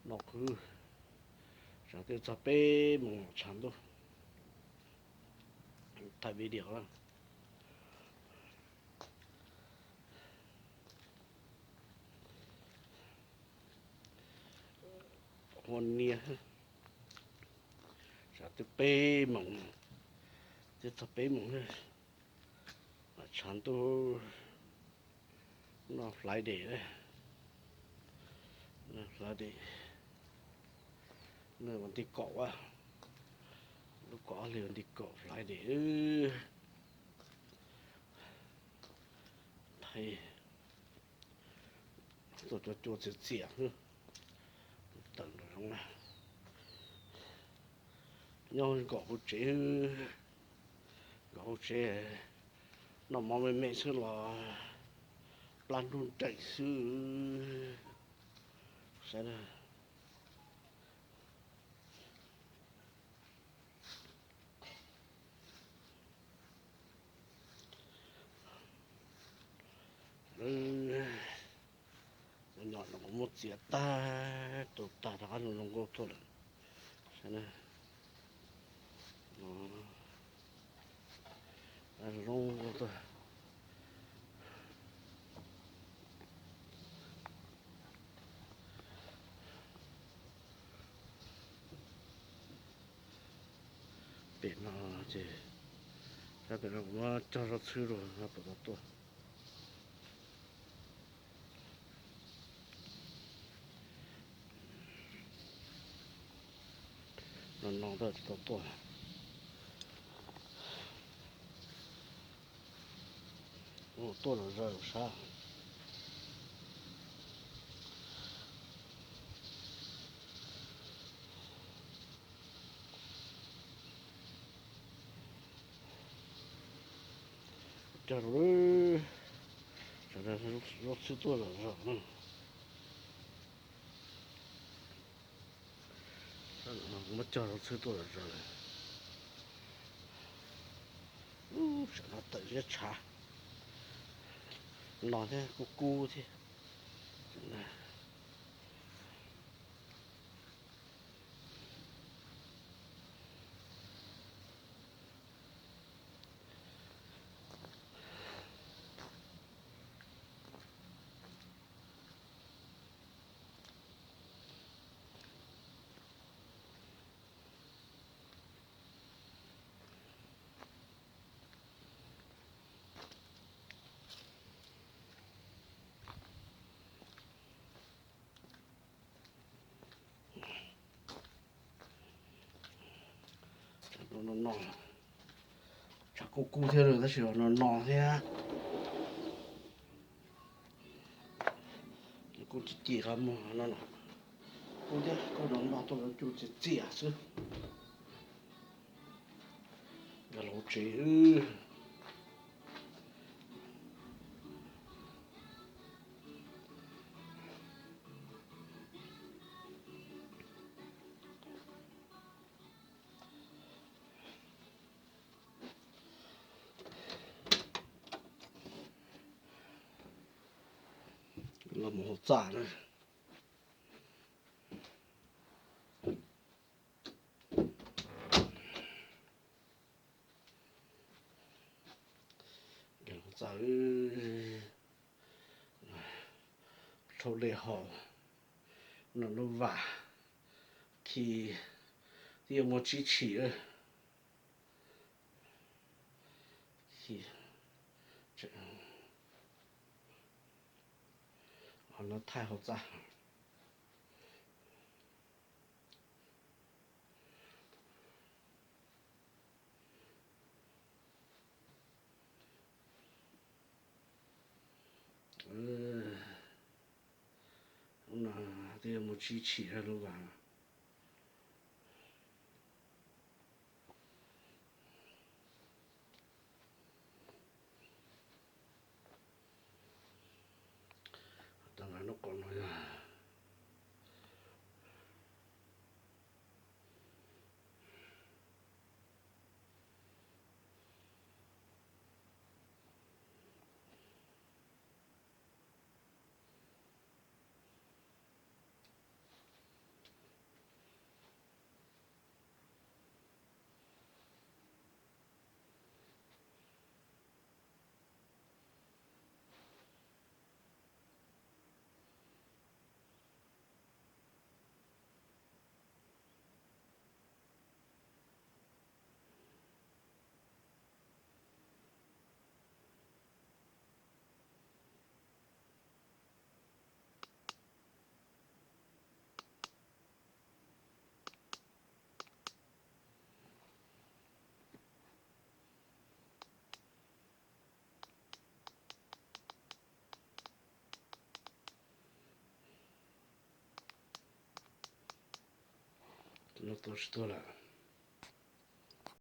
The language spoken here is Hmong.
No kuv tsam twb txog peb moos tshav ntuj, thaij video. Hua niag, tsam twb peb moos, twb txog peb moos, tshav ntuj. No Friday, Friday, no vas nti kaum a, lub kaum ob hlis vas nti kaum Friday. Thaij tuaj cua cua txias txias, tawm nram zoov na. Nyob nkaum hauv tsev, nkaum hauv tsev, noj mov me me xwb los plab nruj nreem xwb. Saib na. Cov nyom no kuv muab txiav tag, tu tag rov qab zoo nkauj tuaj lawm. Saib na. Zoo nkauj tuaj. Pem no ces, sab pem no kuv muab cog zaub txhwb rau no puas tau tuaj. No no tab tsis tau tuaj. Ua tuaj zom zaws sab. Cog rau, zaub txhwb tuaj zom zaws. Muab cog zaub txhwb tuaj zom zaws. Ub, tam no tawm ziab tshav no thiab, kub kub thiab. No no, tshav kub kub thiab tab sis no no thiab. Kub ci ci qhov muag no no. Kub thiab, kub no no tuaj cua txias txias xwb. Nkag los tsev. Los mus hauv txaj na. Txawm rhaub dej haus, noj lub vam, khi twb yuav muaj tsib chim. Ho no thaij hauv txaj. Hnub no twb yuav mus tsib chim rau lub vas. Tau lub qhov no yog no tau tsis tuaj lawm.